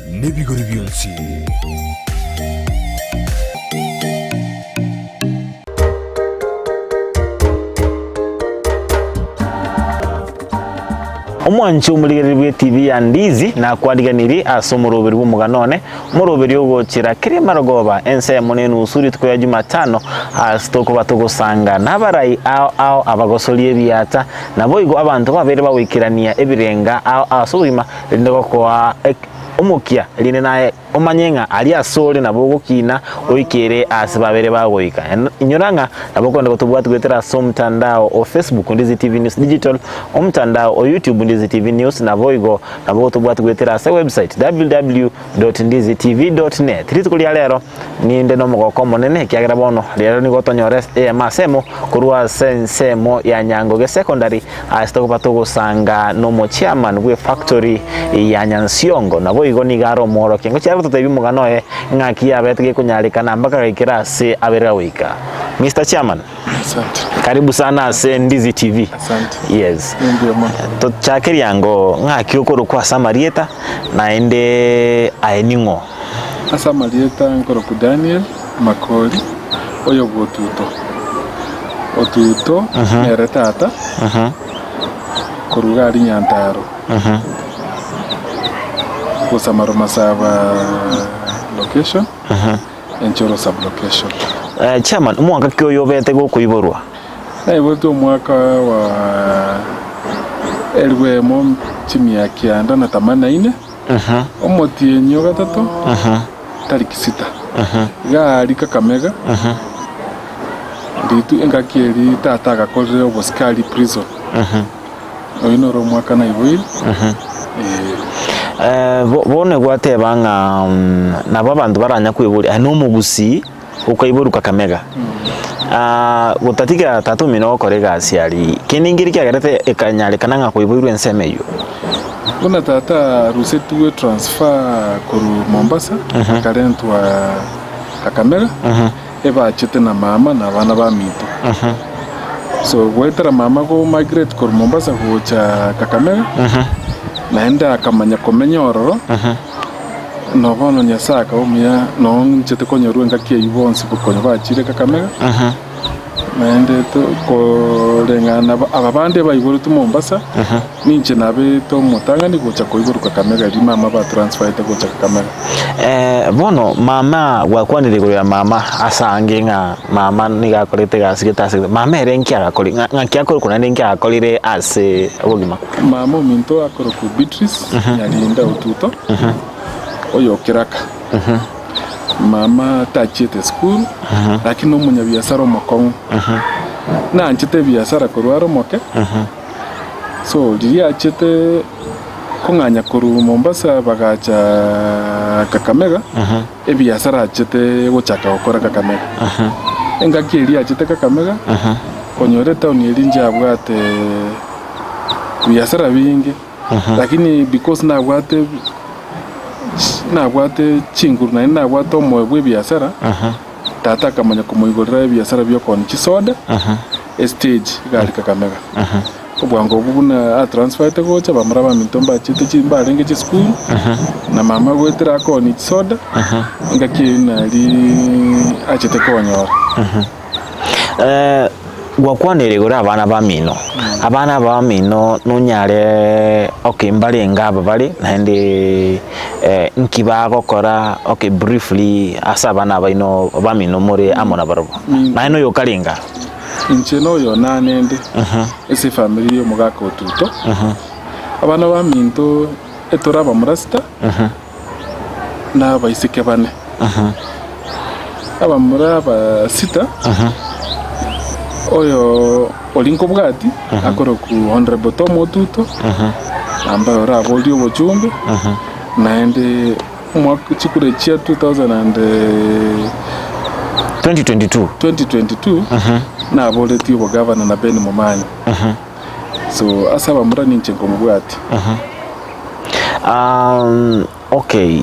Nebigori bionsi. Omwanchi omorigereria bw'ETV ya Ndizi nakwariganirie ase omoroberi bw'omogano one, omoroberi ogochera kera emarogoba ensemo na enusu rituko ya Jumatano ase tokoba togosanga nabarai ao ao abagosoria ebiata naboigo abanto babeire bagoikerania ebirenga ao ao ase obogima Erinde gokoa omokia, erinde naye omanye ng'a aria asore nabo ogokina oikere aase babere bagoika. Inyora ng'a nabo okogenda gotobwati goetera ase omotandao o Facebook Ndizi TV News Digital, omotandao o YouTube Ndizi TV News, naboigo nabo ogotobwati goetera ase website www.ndizitv.net. Rituko ria rero ninde nomogoko omonene ekiagera bono rero nigo tonyore eyemo ase emo korwa ase ensemo ya Nyangoge Secondary Ase tokoba togosanga nomochairman bw'efactory ya Nyansiongo, naboigo nigo are omworokia. Ngochia gototebia omogano oye ng'aki yabete gekonyarekana mpaka agaikera ase aberera goika. Mister Chairman, Asante. karibu sana ase Ndizi TV. Asante. Yes. Mbuya mono. Tochake riango ng'aki okorokwa ase amarieta naende aye ning'o? Ase amarieta nkorokwa Daniel Makori oyo bw'Otuto. Otuto nere tata korwa iga aria Nyantaro Bosamaro Masaba location Enchoro sub location. Chairman, omwaka ki oyo obete gokoiborwa? Naiboretwe omwaka wa elifu emo chimia kianda na tamani na ine, omotienyi o gatato tariki sita. Iga aria Kakamega, ritu engaki eria tata agakorire obosikari prison. Oyio noro omwaka naiboire. Eh, bo- bono gwateba ng'a mm, nabo abanto baranya kweboria aye nomogusii okaiborwa Kakamega. Ah, gotatiga tata omino gokora egasi aria, kende nkeri kiagerete ekanyarekana ng'a koiboirwe ensemo eyio? Buna tata arusetigwe transfer korwa Mombasa akarentwa Kakamega, ebachete na mama na abana baminto. So goetera mama go migrate korwa Mombasa gocha Kakamega, naende akamanya komenya ororo, na bono Nyasae akaba omuya noo nchete konyorwa engaki eyio bonsi konya bachire Kakamega. Naende koreng'ana aba bande baiboretwe Mombasa, ninche nabete omotang'ani gocha koiborwa Kakamega riria mama ba transferete gocha Kakamega. Eh, bono mama gwakwanire igoro ya mama ase ange ng'a mama nigo akorete egasi gete ase gete, mama ere nki agakori ng'a ng'aki akorokwa naende nki agakorire ase obogima? Mama ominto akorokwa Beatrice Nyarinda Otuto, oyo o Kiraka. Mama tachiete esukuru, lakini nomonyabiasara omokong'u. Nanchete ebiasara korwa are omoke, so riria achete kong'anya korwa Mombasa bagacha Kakamega, ebiasara achete gochaka gokora Kakamega. Engaki eria achete Kakamega, konyora etown eria inche abwate biasara binge. Lakini because nabwate nabwate chinguru naende nabwate omoyo bwa ebiasara, tata akamanya komoigorera ebiasara bia okoonia chisoda, estage iga aria Kakamega. Obwango obwo buna atransferete gocha, bamura baminto mbachete chi mbarenge chisukuru, na mama goetera akoonia chisoda, engaki eyio nari achete konyora. Gwakwanire igoro abana bamino, abana aba bamino nonyare okay mbarenge aba bare naende nki bagokora okay briefly ase abana baino bamino more amo nabarabwo, naye noyo okarenga? Inche noyo nanende ase efamiri y'omogaka Otuto, abana baminto etore abamura sita na abaiseke bane. Abamura aba sita, oyo oria nkobwati akorokwa Honourable Tom Otuto, ambaye oraborie obochumbe, naende omwaka chikura chia 2000 and 2022. 2022 naboretie obogavana na Ben Momanyi. So ase abamura ninche nkomobwati. Okay,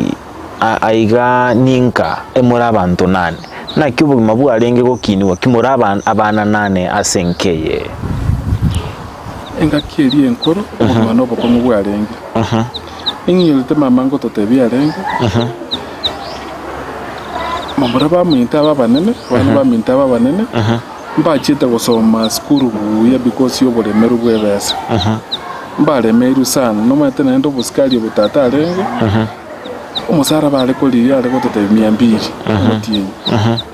aiga ninka emore abanto nane. Naki obogima bwarenge gokinigwa ki more abana nane ase enka eye? Engaki eria enkoro, obogima na obokong'u bwarenge. Ning'inyorete mama ngototebia arenge, Momura baminto aba abanene, abana baminto aba abanene, mbachiete gosoma sukuru buya because y'oboremeru bw'ebesa. Mbaremeirwe sana, nomanyete naende obosikari obo tata arenge, omosara bare korigia are gototebia mia mbili omotienyi.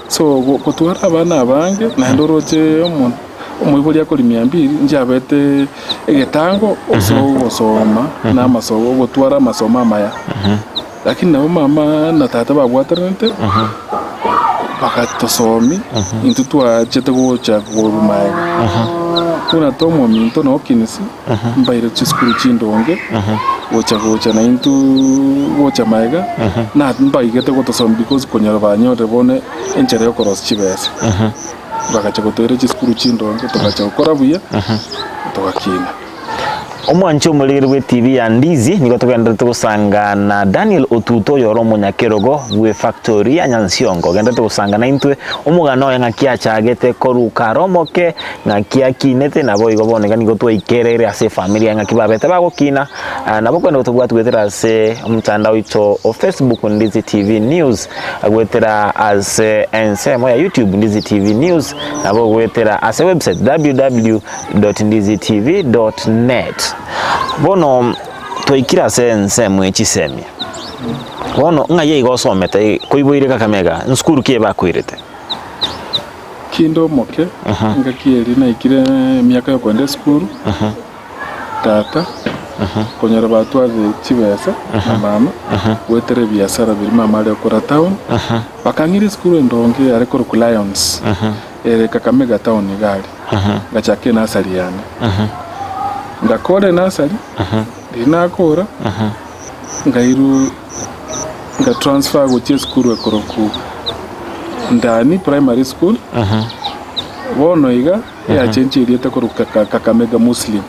So gotwara abana abange naende oroche omonto. Omoibori akori mia mbili inche abete egetango ase ogosoma na amasomo ogotwara amasomo amaya. Lakini nabo mama na tata babwataranete bagatosomia intwe twachete gocha korwa magega. Buna tomominto na Hawkins mbaire chisukuru chindonge gocha gocha naintwe gocha magega na mbaigete gotosomia because konyora banyorire bono enchera yokorosia chibesa. Bagacha gotoira chisukuru chindonge, togacha gokora buya, togakina. Omwanchi omorigeri bw'etibi ya Ndizi nigo togenderete gosanga na Daniel Otuto oyore omonyakerogo bw'efactori ya Nyansiongo. Ogenderete gosanga naintwe omogano oye ng'aki achagete korwa kare omoke, ng'aki akinete, naboigo bono iga nigo twaikereire ase efamiri yaye ng'aki babete bagokina. Nabo kwenda gotobwati goetera ase omotandao oito o Facebook Ndizi TV News. Goetera ase ensemo ya YouTube Ndizi TV News, nabo goetera ase website www.ndizitv.net. Bono twaikire ase ensemo ye chisemi. Bono ng'ai iga osomete koiboire Kakamega, nsukuru ki ebakoirete? Kinde omoke, engaki eria naikire emiaka yokoenda esukuru, Tata, konyora batwarire chibesa na mama, goetera ebiasara biria mama are gokora town, bakang'ira esukuru endonge yare korokwa Lions, ere Kakamega town iga aria, ngachaka enursery yane. Ngakora enursery, riria nakora, ngairwa nga transfer gochia esukuru ekorokwa Ndani Primary School, bono iga. Eyachenchia erieta korwa Kakamega Muslim,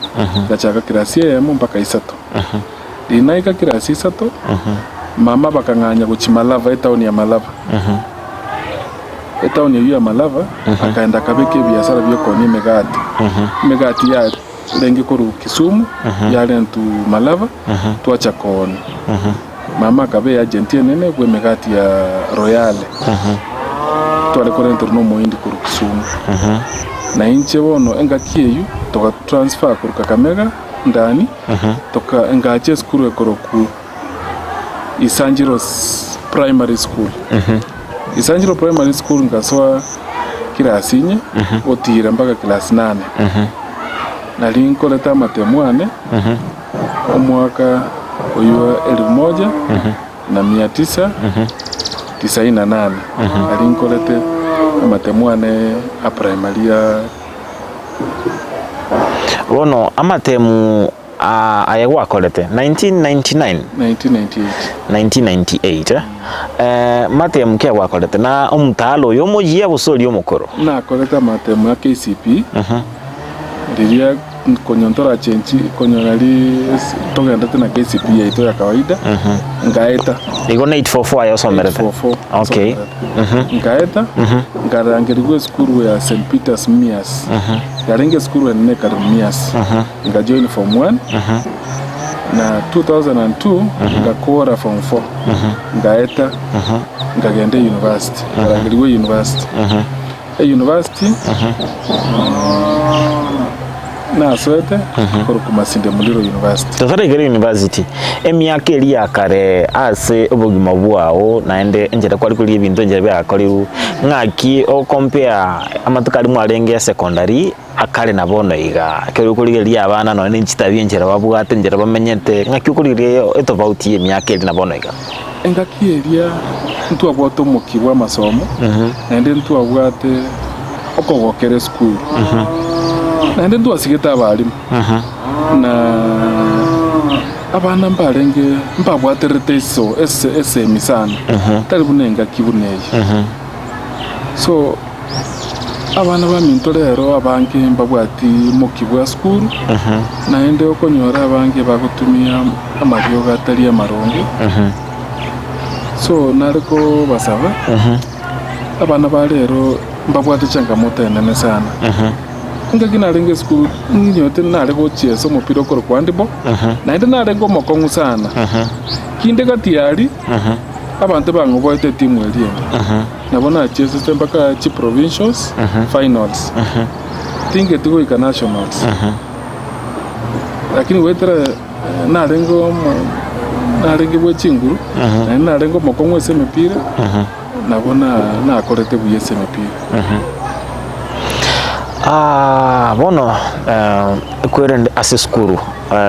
ngachaka kirasi eyemo mpaka isato. Riria naika kirasi isato, mama bakang'anya gochia Malava, etaoni ya Malava. Etaoni eyio ya Malava, akaenda akabeka ebiasara bi'okoonia emegati. Emegati yarenge korwa Kisumu, yarentwa Malava, twacha koonia. Mama akaba eagent enene bw'emegati ya Royale, tware korenterwa nomohindi korwa Kisumu. Na inche bono engaki eyio toga transfer korwa Kakamega ndani, toka ngacha esukuru ekorokwa Isanjiro Primary School. Isanjiro Primary School nkasoa kirasi inye, gotira mpaka class nane. Nari nkorete amatemo ane. Omwaka oyio elifu moja na mia tisa tisaini na nane nari nkorete amatemo ane a primary ya. Bono amatemu aye gwakorete 1999? 1998. 1998 eh, matemu ki agwakorete na omtaala oyo omoyia gose oria omokoro? Nakorete amatemu ya KCPE riria Konya ntorachenchi konya nari togendete na KCPE yaito ya kawaida nkaeta. Igo na 844 aye osomerete? 844 Okay. nsomerete. Nkaeta nkarangerigwa esukuru ya St Peters Mumias yarenge esukuru enene ekare Mumias nkajoin form one na 2002 ngakora form four nkaeta nkagenda university nkarangerigwa university. Eyunivasiti nasoete korokwa Masinde Muliro University. Totarekire university, emiaka eria ya kare ase obogima bwao naende enchera kware koria ebinto enchera biakorirwe, ng'aki o compare amatuko aria mwarenge esecondary akare na bono iga, ekero okorigereria abana nonye ne chitabia enchera babwate enchera bamenyete, ng'aki okorigereria etofauti ya emiaka eria na bono iga? Engaki eria ntwabwate omokia bw'amasomo, naende ntwabwate okogokera esukuru, naende ntwasigete abalimu, na abana mbarenge mbabwaterete eso ese esemi sana, tari buna engaki buna eye. So, abana baminto rero abange mbabwati mokia bwa sukuru, naende okonyora abange bagotumia amariogo atari amaronge. So nare kobasaba, abana ba rero mbabwate changamoto enene sana. Engaki narenge esukuru ninyoete nare gochiesa omopira okorokwa handball, naende narenge omokong'u sana. Kinde gati aria, abanto bang'oboete etimu eria ende. Nabo nachiesete mpaka chiprovincials finals. Tingeti goika nationals. Lakini goetera narenge omo narenge bwe chinguru, naende narenge omokong'u ase emepira, nabo na nakorete buya ase emepira. Ah, bono kwerende ase esukuru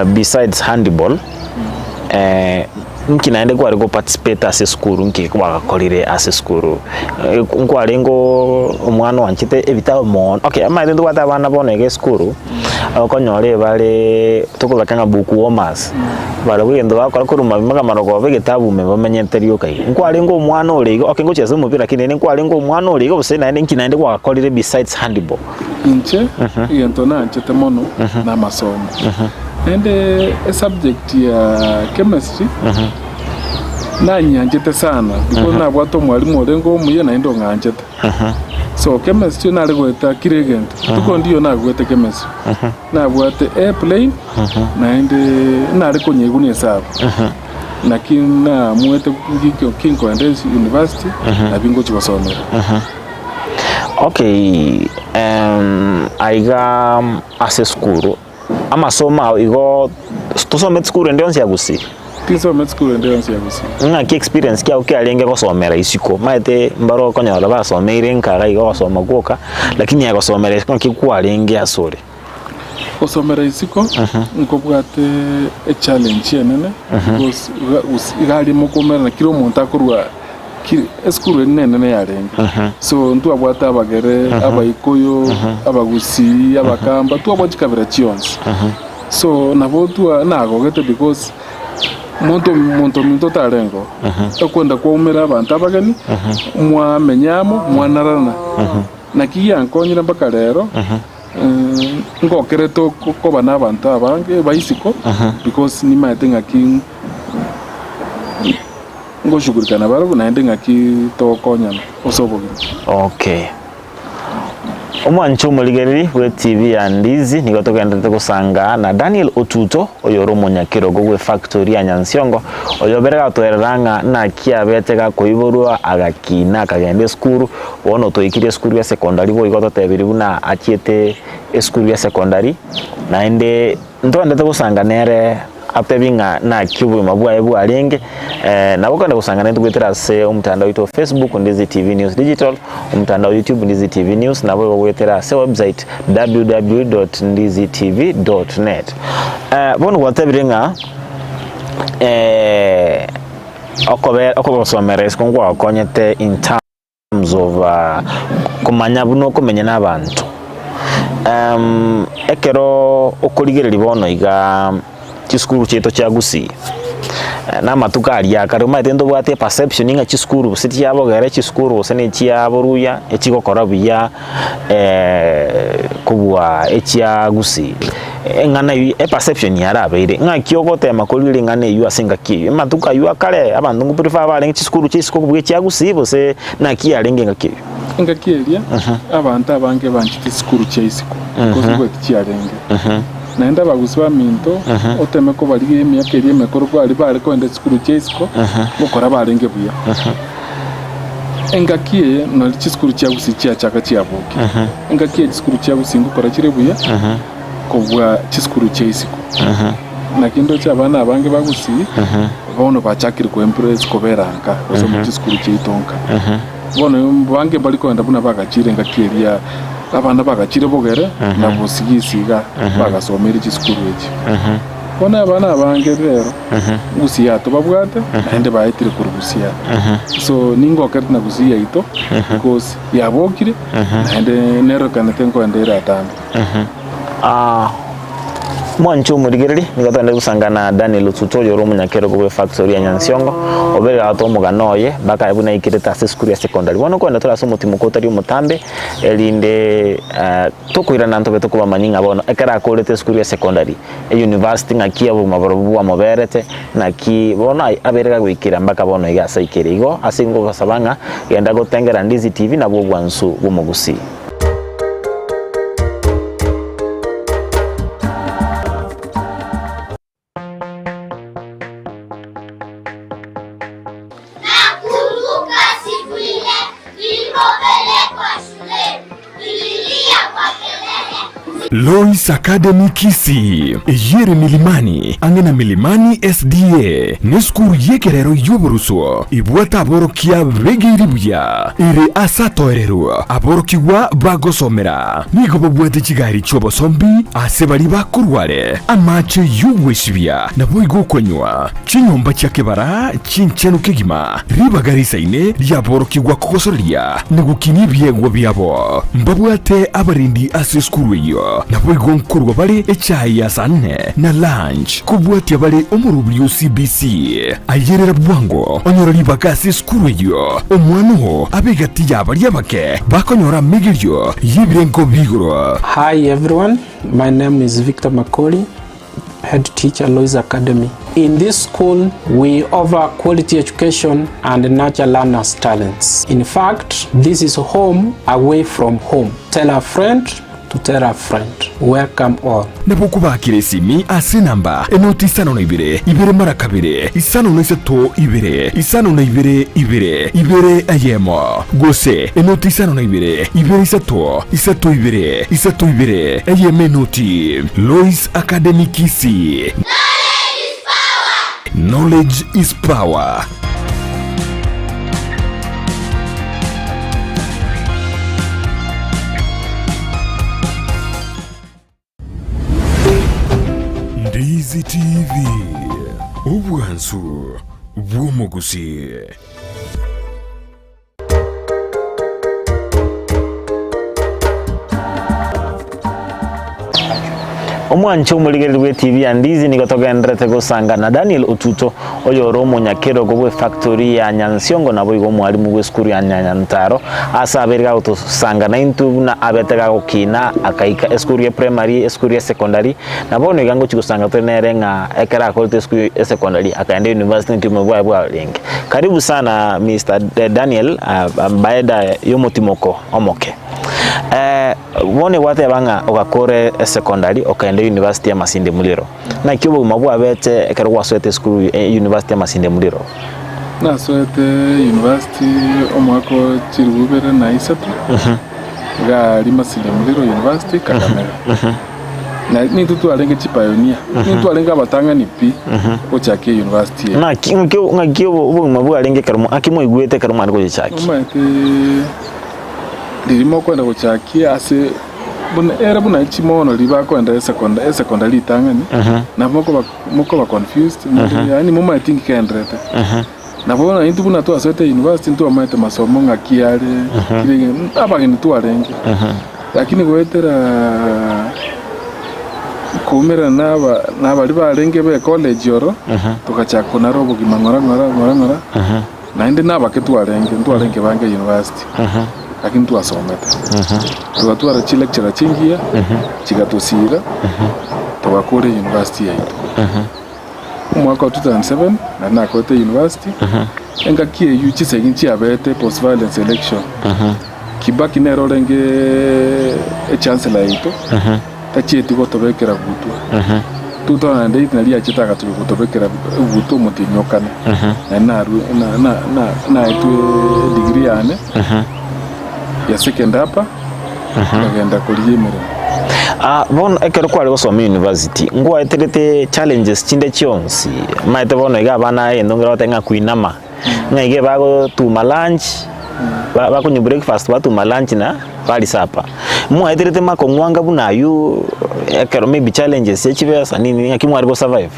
besides handball, nki naende kware go participate ase esukuru nki kwagakorire ase esukuru? Nkwarenge omwana oanchete ebitabu mono, okay omanyete ntobwate abana bono iga esukuru, okonyora ebare tokobeka ng'a book warmers, barabwo egento bagokora korwa mambia mpaka marogoba egetabu ime bamenyete rioka iga. Nkwarenge omwana ore iga, okay ngochia ase omopira lakini naende nkwarenge omwana ore iga gose naende nki naende gwagakorire besides handball? Inche egento nanchete mono namasomo. Naende esubject ya chemistry nanyianchete sana because nabwate omwalimu orenge omuya naende ong'anchete. So chemistry nare goeta kera egento, rituko ndiyo nagwete chemistry, nabwate A plain naende nare konyeigwa na esabu. Naki naamwete ngike kinkoenda university nabio ngochia gosomera. Okay, aiga ase esukuru, amasomo ao igo tosomete sukuru ende yonsi ya Gusii? Tinsometi sukuru ende yonsi ya Gusii. Ng'aki experience kiago kiarenge gosomera isiko? Omanyete mbare okonyora basomeire nka iga ogosoma gwoka, lakini aye gosomera isiko ng'aki kwarenge asore? Gosomera isiko nkobwate echallenge enene because iga aria mokomerana kera omonto akorwa esukuru eri nenene yarenge so ntwabwate abagere, abaikuyu, abagusii, abakamba, twabwate chikabira chionsi. So nabo twa nagogete because monto monto ominto otarengeo, okwenda kwaumera abanto abageni, mwamenya amo, mwanarana. Naki giankonyire mpaka rero, ngokerete koba na abanto abange ba isiko because nimaete ng'aki ngoshughulika nabarabwo naende ng'aki togokonyana ase obogima. Okay. Omwanche omorigereri bwe TV ya Ndizi nigo togenderete gosanga na Daniel Otuto oyore omonyakerogo bwe factory ya Nyansiongo oyobere gatoerera ng'a naki abete gakoiborwa agakina akagenda esukuru bono toikire esukuru ya secondary boigo totebirie buna achiete esukuru ya secondary naende Ntoendete gosanga nere atebi ng'a naki obogima bwaye bwarenge, nabo okogenda gosanga naintwe goetera ase omotandao oito o Facebook Ndizi TV News Digital, omotandao o YouTube Ndizi TV News, nabo igo goetera ase website www.ndizitv.net. Bono gwatebire ng'a okobe okogosomera isiko nkwagokonyete in terms of komanya buna okomenya na abanto. Ekero okorigereria bono iga chisukuru chiaito chia Gusii, na amatuko aria akare omanyete ntobwate eperception ng'a chisukuru gose chia bogere, chisukuru gose na echia boruya echigokora buya kobua echia Gusii. Eng'ana eywo eperception yarabeire, ng'aki ogotema korigereria ring'ana eywo ase engaki eywo? Amatuko aywo akare abanto ngo prefer barenge chisukuru chia isiko kobua echia Gusii gose naki yarenge engaki eywo? Engaki eria abanto abange banchete chisukuru chia isiko because nigo tichiarenge. Naende abagusi baminto oteme kobarigia emiaka eria emekoro kwari bare kogenda chisukuru chia isiko gokora barenge buya. Engaki eye nari chisukuru chia Gusii chiachaka chiabokia. Engaki eye chisukuru chia Gusii ngokora chire buya kobua chisukuru chia isiko. Naki ndoche abana abange ba Gusii bono bachakire ko embrace kobera nka gose chisukuru chiaito nka. Bono bange mbari kogenda buna bagachire engaki eria abana bagachire bogere na bosigisi iga bagasomeire chisukuru echi. Bono abana abange rero Gusii yatobabwate naende baetire korwa Gusii aa. So ningokerete na Gusii yaito because yabokire naende nerorekanete nkoenda ere atambe. Mwanche omorigereria, nigo togende gosanga na Daniel Otutu oyore omonyakerogo bwe factory ya Nyansiongo, obeire gatoa omogano oye mpaka aye buna aikerete ase esukuru ya secondary. Bono nkoenda tore ase omotimoko otari omotambe erinde tokoirana ntobe tokobamanyia ng'a bono ekero akorete esukuru ya secondary, e-university ng'aki obogima borobwo bwamoberete, naki bono abeire gagoikera mpaka bono iga ase aikere. Igo ase ngobasaba ng'a genda gotengera Ndizi TV nabwo obwansu bw'omogusii. Lois Academy Kisii, eyio ere Milimani, ang'e na Milimani SDA, nesukuru y'ekerero y'oboruso ebwate aborokia begeiri buya, ere ase atoererwa aborokigwa bagosomera. Nigo babwate chigari chi'obosombi ase baria bakorware, amache y'ogwesibia naboigo okonywa, chinyomba chia kebara chinchenu kegima, ribaga risaine riaborokigwa kogosoreria na gokinia ebiegwa biabo. Mbabwate abarendi ase esukuru eyio, naboigo nkorwa bare echae ya saa nne na lunch, kobwatia bare omorobiri o CBC. Ayerera bwango onyore ribaga ase esukuru eyio, omwana oo abe egati ya baria abake bakonyora amegerio y'ebirengo bi'igoro. Hi everyone, my name is Victor Makori, head teacher Lois Academy. In this school, we offer quality education and nurture learners' talents. In fact, this is home away from home. Tell a friend to tell a friend. Welcome all. Nabo okobakera esimi ase enamba enoti isano na ibere, ibere mara kabere, isano na isato ibere, isano na ibere ibere, ibere eyemo, gose enoti isano na ibere, ibere isato, isato ibere, isato ibere, eyemo enoti. Lois Academy Kisii. Knowledge is power. Ndizi TV, obwansu bw'omogusi. Omwanche omorigereria bw'etibi ya Ndizi nigo togendererete gosanga na Daniel Otuto oyore omonyakerogo bw'efactory ya Nyansiongo naboigo omwalimu bw'esukuru ya Nyanyantaro ase abeire gagotosanga naintwe buna abete gagokina akaika esukuru ya primary, esukuru ya secondary na bono iga ngochia gosanga tore nere ng'a ekero akorete esukuru ya secondary akaenda university naki obogima bwaye bwarenge. Karibu sana Mister Daniel baada y'omotimoko omoke. Bono gwateba ng'a ogakora esecondary okaenda university ya Masinde Muliro. Naki obogima bwabete ekero gwasoete esukuru university ya Masinde Muliro? Nasoete university omwaka o chilifu ibere na isato, iga aria Masinde Muliro University Kakamega. Na nintwe twarenge chipioneer, nintwe twarenge abatang'ani pi gochakia university eye. Ng'aki ng'aki ng'aki obogima bwarenge ekero ng'aki mwaigwete ekero mware gochichakia? Omanyete riria mokoenda gochakia ase buna ere buna chimono riria bakoenda esekonda esekondari ritang'ani, nabo mokoba mokoba confused yaani momanyeti nki kegendererete. Nabo bono intwe buna twasoete university ntwamaete masomo ng'aki are kire abageni twarenge. Lakini goetera koumerana na aba na baria barenge be college oro, togachaka konara obogima ng'ora ng'ora ng'ora ng'ora, naende nabake twarenge, ntwarenge bange university, lakini twasomete. Togatwara chilecturer chingiya, chigatosira, togakora university yaito. Omwaka o 2007 nari nakorete university, engaki eyio chisegi nchiabete post violence election. Kibaki nere orenge echancellor yaito, tachieti gotobekera gutwa. 2008 nari achete agatuka gotobekera gutwa omotienyi o kane. Nari narue na- na- na- naetwe edegree yane ya second upper, nkagenda korigia emeremo. Ah, bono ekero kware gosoma university, ngwaeterete challenges chinde chionsi, omanyete bono iga abana egento nkere bagoteba ng'a kuinama, ng'a iga bagotuma lunch, ba- bakonywa breakfast batuma lunch na baria supper. Mwaeterete makong'u anga buna aywo ekero maybe challenges ya chibesa nini ng'aki mware go survive?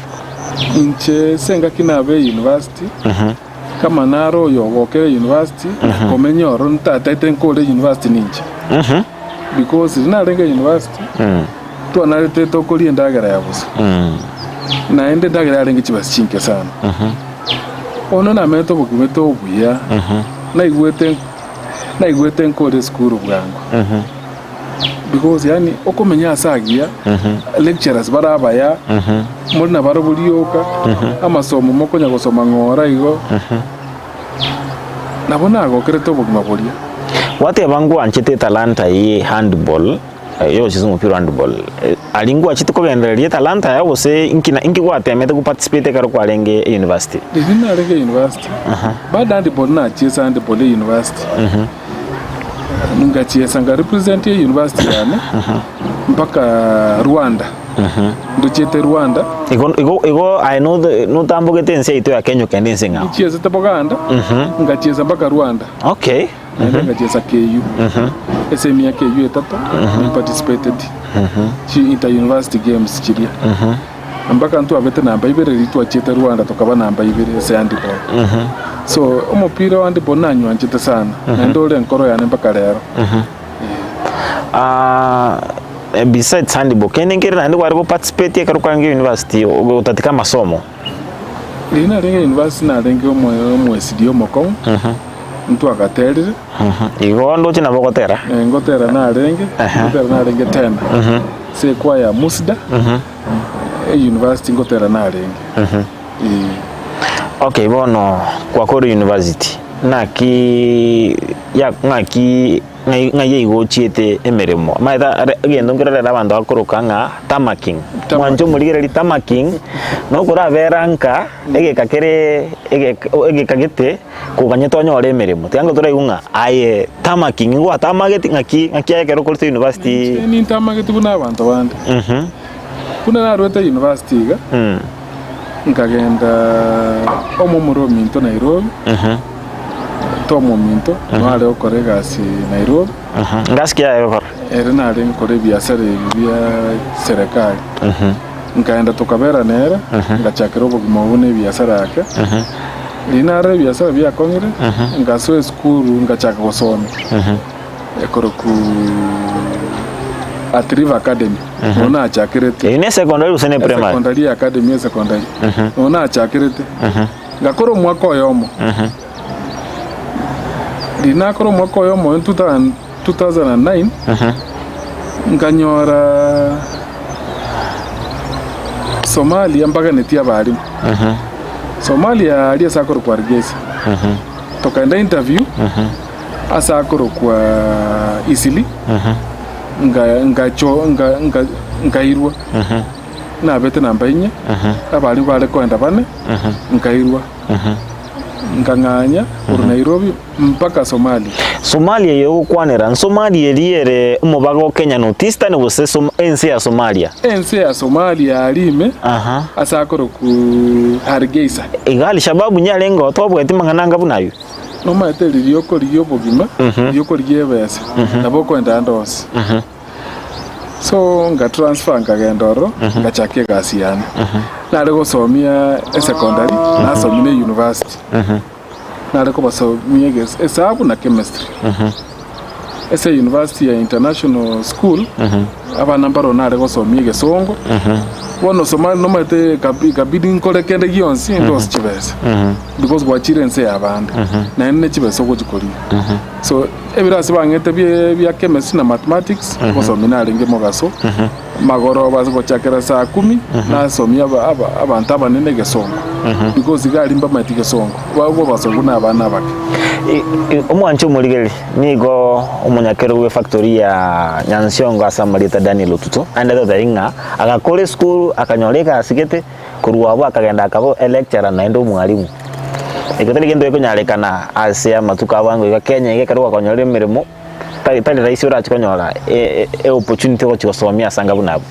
Inche ase engaki nabe university, Kama naro oyo ogokera university, komenya oro ntataete nkore university ninche. Because riria narenge university, twanarete tokoria endagera ya bosa. Naende endagera yarenge chibesa chinke sana. Bono namenyete obogima obuya, naigwete naigwete nkore esukuru bwango. Because yaani okomenya ase agiya, lecturers bare abaya, more nabarobwo rioka, amasomo mokonya gosoma ng'ora igo, nabo nagokerete obogima boria. Gwateba ngwanchete etalanta ye handball, yogochesa omopira o handball, aria ngwachete kogendereria etalanta yao gose inki na inki gwatemete go participate ekero kwarenge university? Riria narenge university, bado handball nachiesa handball ya university. Ngachiesa nga represent university yane. Mpaka Rwanda. Ndochiete Rwanda. Igo igo igo aye notambogete ense yaito ya Kenya okenda ense eng'ao. Nchiesete Boganda, ngachiesa mpaka Rwanda. Okay. Naende ngachiesa KU. Ase emiaka eyio etato, nimparticipated chi inter university games chiria. Mpaka ntwabete namba ibere riria twachiete Rwanda tokaba namba ibere ase handball. So omopira o handball nanywanchete sana, naende ore enkoro yane mpaka rero. Ah, besides handball, kende nkere naende kware go participate ekero kwarenge university otatika amasomo? Riria narenge university narenge omo- omoesidi omokong'u, ntwagaterire. Igo ndoche nabo ogotera. Eh, ngotera narenge, ngotera narenge tena. Ase ekwaya ya Musda, e-university ngotera narenge. Eh. Okay, bono kwakora university, naki ya ng'aki ng'ai ng'ai aigochiete emeremo? Omanyete are egento nkere rero abanto bakoroka ng'a tamaking. Mwanche omorigereria tamaking, nokorabera nka egeka kere egeka egeka gete koganyete onyore emeremo. Tiga ngotoraigwe ng'a aye tamaking ngwatamageti ng'aki ng'aki aye ekero okorete university. Inche nintamageti buna abanto bande. Buna narwete university iga, nkagenda omomura ominto Nairobi, Tom ominto, nare gokora egasi Nairobi. Ngasi ki aye gokora? Ere narenge gokora ebiasara ebi bia serikali. Nkaenda tokabera nere, ngachakera obogima obwo na ebiasara yake. Riria narora ebiasara biakong'ire, ngasoa esukuru ngachaka gosoma. Ekorokwa Athi River Academy, nonya nachakerete. Eyio ne secondary gose ne primary? Esecondary academy esecondary. Nonya nachakerete. Ngakora omwaka oyomo. Riria nakora omwaka oyomo in 2009, nkanyora Somalia mbaganetie abalimu. Somalia aria ase akorokwa Hargeisa. Tokaenda interview. Ase akorokwa Isili, nga- ngacho- nga- nga- nkairwa, nabete namba inye, abaria bare koenda bane, nkairwa, nkang'anya korwa Nairobi mpaka Somalia. Somalia eye ogokwanera, nSomalia eria ere omobaga o Kenya North Eastern gose Som- ense ya Somalia? Ense ya Somalia aria ime, Aha. ase akorokwa Hargeisa. Iga Al-Shabaab nyarengeo twabwati mang'ana anga buna ayio. Nomaete riria okorigia obogima, riria okorigia ebesa, nabo okoenda ande onsi. So nga transfer nkagenda ororo, ngachaka egasi yane. Nare gosomia esecondary, nasomia na university. Nare kobasomia eges- esabu na chemistry. Ase university ya international school, abana mbaro nare gosomia egesongo, bono Somali nomanyete ekabi- ekabidi nkore kende gionsi ndose chibesa. Because gwachire ense y'abande, naende ne chibesa ogochia korigia. So ebirasi bang'ete bie bia chemistry na mathematics, ngosomia narenge mogaso, magoroba ase gochakera saa kumi, nasomia aba aba abanto abanene egesongo, because iga aria mbamaeti gesongo, abwo abasongo na abana abake. Omwanche omorigereria nigo omonyakerogo bw'efactory ya Nyansiongo ase amarieta Daniel Otuto, aende totebi ng'a agakora esukuru akanyora egasi gete. Korwa abwo akagenda akaba electurer naende omwalimu. Ekio tari gento gekonyarekana ase amatuko abango iga Kenya iga ekero gwakonyorire emeremo, tari tari rahisi orache konyora e- e opportunity ogochia gosomia ase anga buna abwo.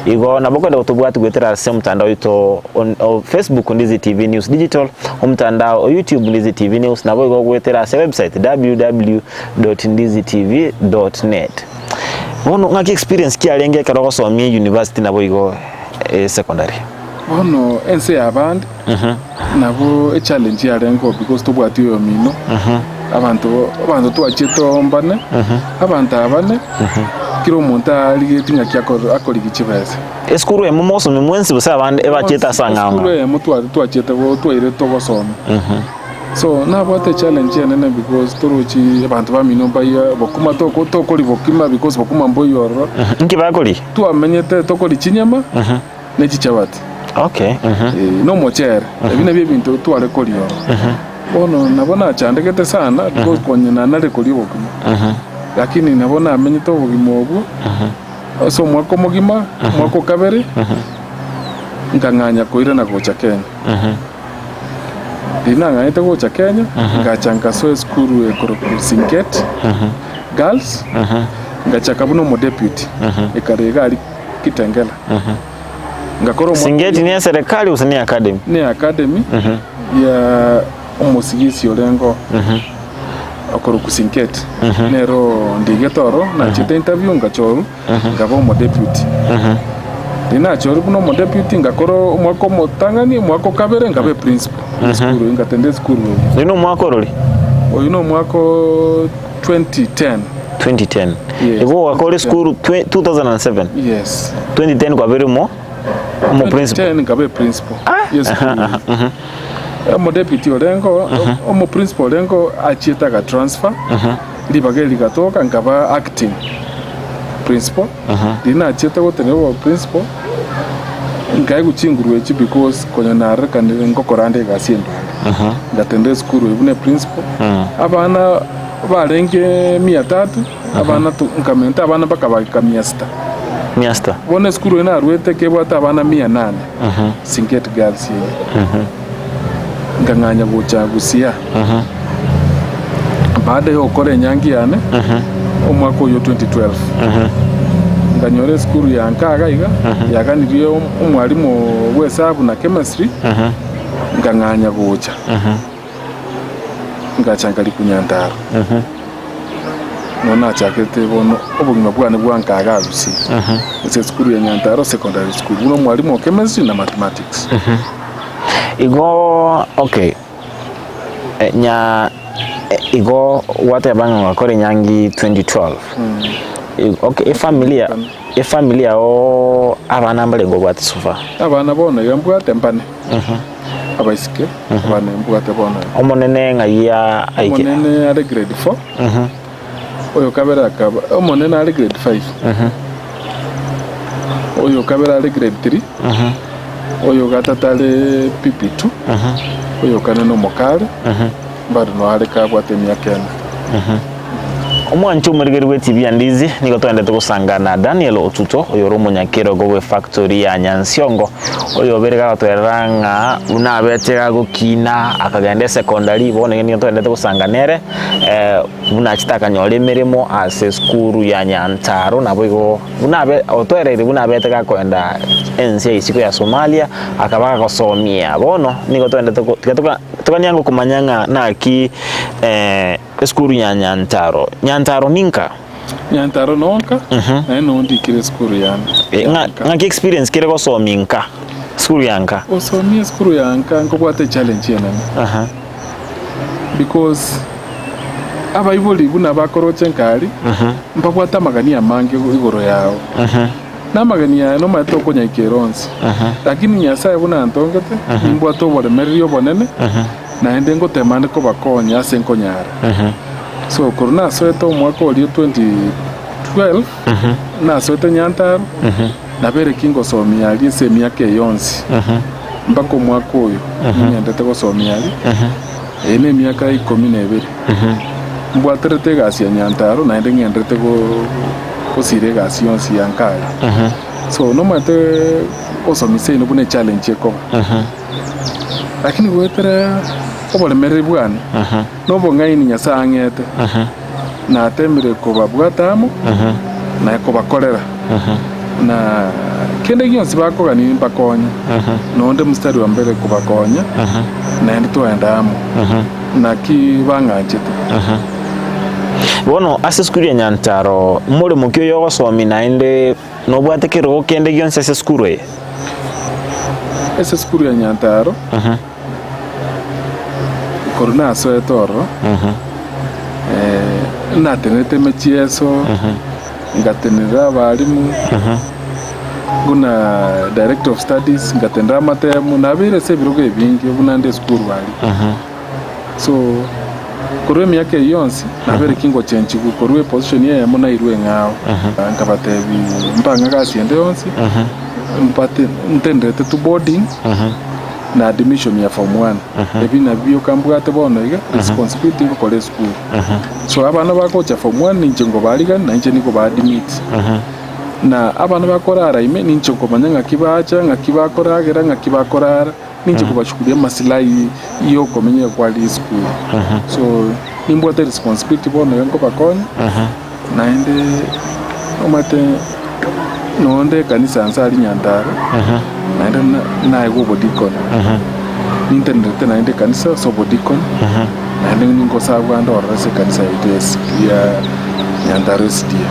Igo nabo okogenda gotobwatia goetera ase omotandao oito on o Facebook Ndizi TV News Digital, omotandao o YouTube Ndizi TV News, nabo igo goetera ase website www dot ndizi tv dot net. Bono ng'aki experience kiarenge ekero ogosomia university nabo igo. Esecondary. Bono ense y'abande nabo echallenge yarengeo because tobwati oyomino, abanto abanto twachiete ombane, abanto abane, kera omonto arigetie ng'aki akor akorigia chibesa. Esukuru eyemo mosome mwensi gose abande ebachiete ase ang'ao Esukuru ng'ao? eyemo twa twachiete go twaire togosoma. So nabwate echallenge enene because torochi abanto bamino mbaiyo bokima toko tokoria bokima because bokima mboiyo ororo. Inki bakoria? Twamenyete tokoria chinyama ne chichabati Okay. eh, na omochere ebi nabio ebinto tware koria ororo. Bono nabo nachandegete sana because konya nanare koria obokima lakini nabo namenyete obogima obwo ase omwaka omogima, omwaka o kabere nkang'anya koirana gocha Kenya. Riria nang'anyete gocha Kenya, ngacha nkasoa esukuru ekorokwa Sinket Girls, Ngachaka buna omodeputy, ekare iga aria Kitengela. Ngakora omwaka Singeti ne eserekari gose ne academy? Ne academy ya omosigisi orenge oo okorokwa Singeti, nero ndigete oro, nachete interview ngachorwa nkaba omodeputy. Riria nachorwa buna omodeputy ngakora omwaka omotang'ani, omwaka o kabere nkaba eprincipal bwe esukuru eywo, ngatenda esukuru eywo. Oyio nomwaka orori? Oyio nomwaka o 2010. 2010. Yes. Igo ogakora esukuru 2007. Yes. 2010 kwabeire omo omo principal. 2010 nkaba eprincipal y'esukuru eywo. Omodeputy orenge oo, omoprincipal orenge oo achiete aga transfer, ribaga eri rigatoka nkaba acting principal. Riria nachiete gotenena obo principal, nkaegwa chinguru echi because konya narorekanire ngokora ande egasi endonge. Ngatenda esukuru eywo buna eprincipal, abana barenge mia tatu, abana to nkamenta abana mpaka bagaika mia sita. Mia sita. Bono esukuru eye narwete ekebwate abana mia nane, Singeti Girls eye. Nkang'anya gocha Busia. Baada ya gokora enyangi yane, omwaka oyio 2012, nkanyora esukuru ya nka iga iga, yaganirie omwalimu bw'esabu na chemistry, nkang'anya gocha. Ngacha nkarikwa Nyantaro. Nonya nachakete bono obogima bwane bwa nka iga Gusii, ase esukuru ya Nyantaro Secondary School, buna omwalimu o chemistry na mathematics. Igo okay, nya igo gwateba ng'a ogakora enyangi 2012, okay efamiri ya efamiri yago abana mbarenge obwate so far? Abana bono iga mbwate mbane. Abaiseke abane mbwate bono iga. Omonene ng'ai aike? Omonene are grade 4, oyo kabere akaba, omonene are grade 5, oyo kabere are grade 3, oyo gatato are PP2, oyo kane nomokare, bado noyo are kabwate emiaka ene. Omwancho omorigereria bw'etibi ya Ndizi nigo toendete gosanga na Daniel Otuto oyore omonyakerogo bw'efactory ya Nyansiongo oyobere gagotwerera ng'a buna abete gagokina akagenda esecondary bono iga nigo toendete gosanga nere buna achete akanyora emeremo ase esukuru ya Nyantaro naboigo buna abe otwereire buna abete gakoenda ense ya isiko ya Somalia akaba gagosomia bono nigo toendete go tiga toka togania ngokomanya ng'a naki Esukuru ya Nyantaro. Nyantaro ninka? Nyantaro nonka, naende noo ndikire esukuru yane. Eh, ng'a- Ng'aki experience kere gosomia nka? Esukuru ya nka? Gosomia esukuru ya nka nkobwate echallenge enene. Aha. Because abaibori buna bakoroche nkari, mbabwate amagani amange igoro yao. Na amageni aya nomanyete okonyaikera onsi. Lakini Nyasae buna antongete, nimbwate oboremereria obonene, naende ngotema ande kobakonya ase nkonyara. So korwa nasoete omwaka oria 2012, nasoete Nyantaro, nabere ki ngosomia aria ase emiaka eye yonsi, mpaka omwaka oyo ning'endete gosomia aria, eye nemiaka ikomi na ebere. Mbwaterete egasi ya Nyantaro naende ng'enderete gosira egasi yonsi ya nkare. So nomanyete gosomia seino buna echallenge ekoba. Lakini goetera oboremereri bwane na obong'aini Nyasae ang'ete, natemire kobabwata amo na kobakorera, na kende gionsi bakogania nimbakonye, nonde mstari wa mbere kobakonya, naende twaenda amo. Naki bang'anchete. Bono ase esukuru ya Nyantaro, moremo ki oyo ogosomia naende nobwate kerogo kende gionsi ase esukuru eye? Ase esukuru ya Nyantaro, korwa nasoete ororo, natenerete emechieso, ngatenenera abalimu, buna director of studies, ngatenenera amatemu, nabeire ase ebirogo ebinge buna nde esukuru aria. So, korwa emiaka eyio yonsi, nabeire ki ngochenchigwa korwa eposition eyemo nairwe eng'ao. Nkabatebia mbang'e gasi ende yonsi, mbate ntenderete tu boarding, na admission ya form one. Ebi nabio bioka mbwate bono iga, responsibility ngokora esukuru. So abana bagocha form one ninche nkobarigani na inche nigo baadmit. Na abana bakorara ime ninche nkomanya ng'aki bacha, ng'aki bakoragera, ng'aki bakorara, ninche kobashukuria amasilahi yokomenya kware esukuru. So nimbwate responsibility bono iga nkobakonya, naende. Omanyete nonde ekanisa nse aria Nyandarua, naende naegwa obodikoni, nintenerete naende ekanisa ase obodikoni, naende ningosabwa ande ororo ase ekanisa yaito ya Nyandarua SDA.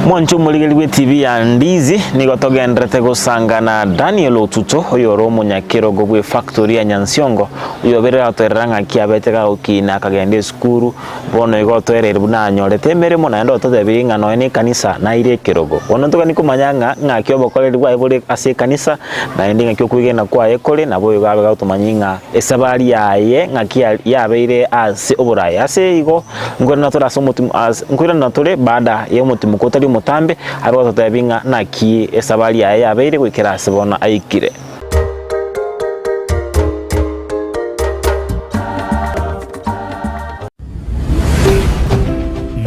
Mwanche omorigereria bw'etibi ya Ndizi, nigo togenderete gosangana Daniel Otuto, oyore omonyakerogo bw'efactory ya Nyansiongo, oyoberire agatoerera ng'aki abete gagokina akagenda esukuru, Bono igo otoereire buna anyorete emeremo, naende ototebirie ng'a nonya nekanisa naire ekerogo. Bono ntogani komanya ng'a ng'aki obokoreri bwaye bore ase ekanisa, naende ng'aki okwegena kwaye kore, naboigo abe gagotomanyia ng'a esabari yaye ng'aki yabeire ase oboraai. Ase igo nkoirana tore ase omotimo ase nkoirana tore baada ya omotimoko otari omotambe, abe gototebia ng'a naki esabari yaye yabeire goikera ase bono aikire.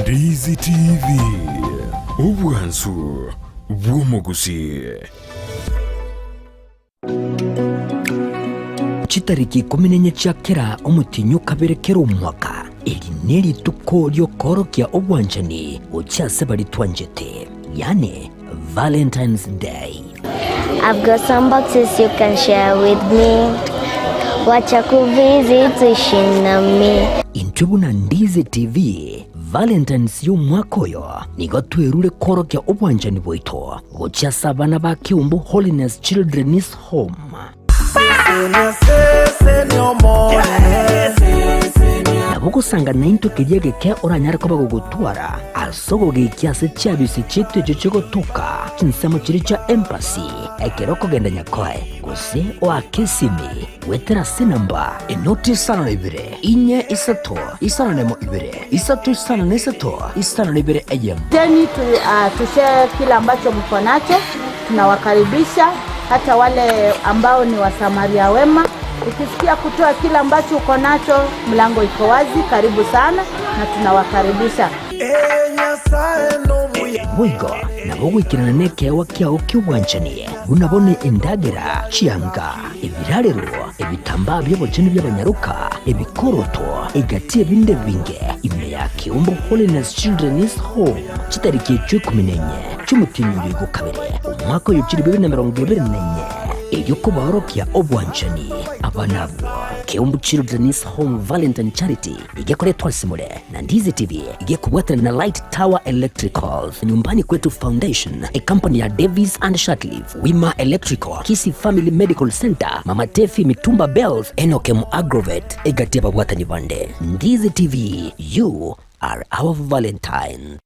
Ndizi TV, obwansu bw'omogusii. Chitariki ikomi na enye chia kera omotienyi o kabere kera omwaka, eri nerituko riokoorokia obwanchani gochia ase baria twanchete, yaani Valentine's Day. I've got some boxes you can share with me Wacha kuvisit uishi nami. Intwe buna Ndizi TV, Valentine's y'omwaka oyo nigo twerure koorokia obwanchani bwaito gochia ase abana ba Keumbu Holiness Children's Home. Nabo ogosanga naintwe keria egeke oranyare koba gogotwara ase ogogekia ase chiabisi chiaito echio chigotoka chinsemo chiria chia embassy ekero okogenda Nyakoe gose oake esimi goetera ase enamba enoti isano na ibere inye isato isano na emo ibere isato isano na isato isano na ibere eyemo. Jeni tu, uh, tushare kile ambacho mko nacho. Tunawakaribisha hata wale ambao ni wasamaria wema. Ukisikia kutoa kile ambacho uko nacho, mlango iko wazi. Karibu sana na tunawakaribisha. Boigo nabo goikerana nekeegwa kiao ki'obwanchani, buna bono endagera, chianga, ebirarero, ebitambaa bi'obochenu bi'abanyaroka, ebikoroto, egati ebinde ebinge, ime ya Keumbu Holiness Children's Home, chitariki echio ikomi na inye. chi'omotienyi oyo igo kabere, omwaka oyo chilifu ibere na emerongo ebere na enye, erio kobaorokia obwanchani abana abwo. Keumbu Children's Home Valentine Charity igekoretwa ase more na Ndizi TV igekobwatana na Light Tower Electricals, Nyumbani Kwetu Foundation, ecompany ya Davis and Shatliff, Wima Electrical, Kisii Family Medical Center, Mama Tefi Mitumba Bells, Enokem Agrovet, egati y'ababwatani bande. Ndizi TV, you are our Valentine.